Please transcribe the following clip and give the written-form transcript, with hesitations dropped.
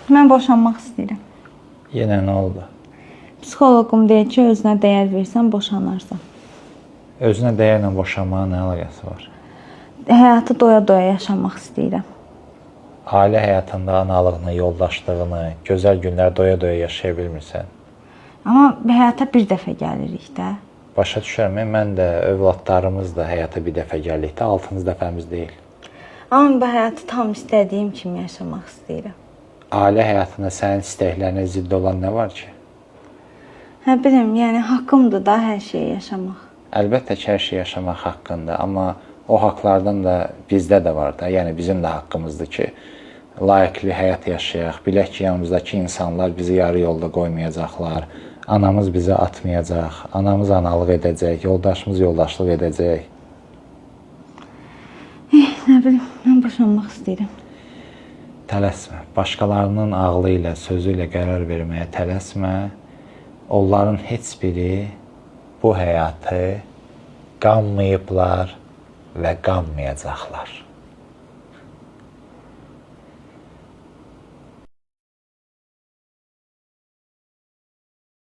Mən boşanmaq istəyirəm. Yenə nə oldu? Psixoloqum deyir ki, özünə dəyər versən boşanarsan. Özünə dəyərlə boşanmağın nə əlaqəsi var? Həyatı doya-doya yaşamaq istəyirəm. Ailə həyatında analığını, yoldaşlığını, gözəl günlər doya-doya yaşaya bilmirsən. Amma həyata bir dəfə gəlirik də. Başa düşürəm, mən də, övladlarımız da həyata bir dəfə gəldik də, 6-cı dəfəmiz deyil. Amma bu həyatı tam istədiyim kimi yaşamaq istəyirəm. Ailə həyatında sənin istəklərinə zidd olan nə var ki? Hə bilim, yəni haqqımdır da hər şeyi yaşamaq. Əlbəttə ki, hər şey yaşamaq haqqında, amma o haqlardan da bizdə də var da. Yəni bizim də haqqımızdır ki, layiqli həyat yaşayaq, bilək ki, yanımızdakı insanlar bizi yarı yolda qoymayacaqlar, anamız bizi atmayacaq, anamız analıq edəcək, yoldaşımız yoldaşlıq edəcək. Nə bilim, mən boşanmaq istəyirəm. Tələsmə. Başqalarının ağlı ilə, sözü ilə qərar verməyə tələsmə. Onların heç biri bu həyatı qanmayıblar və qanmayacaqlar.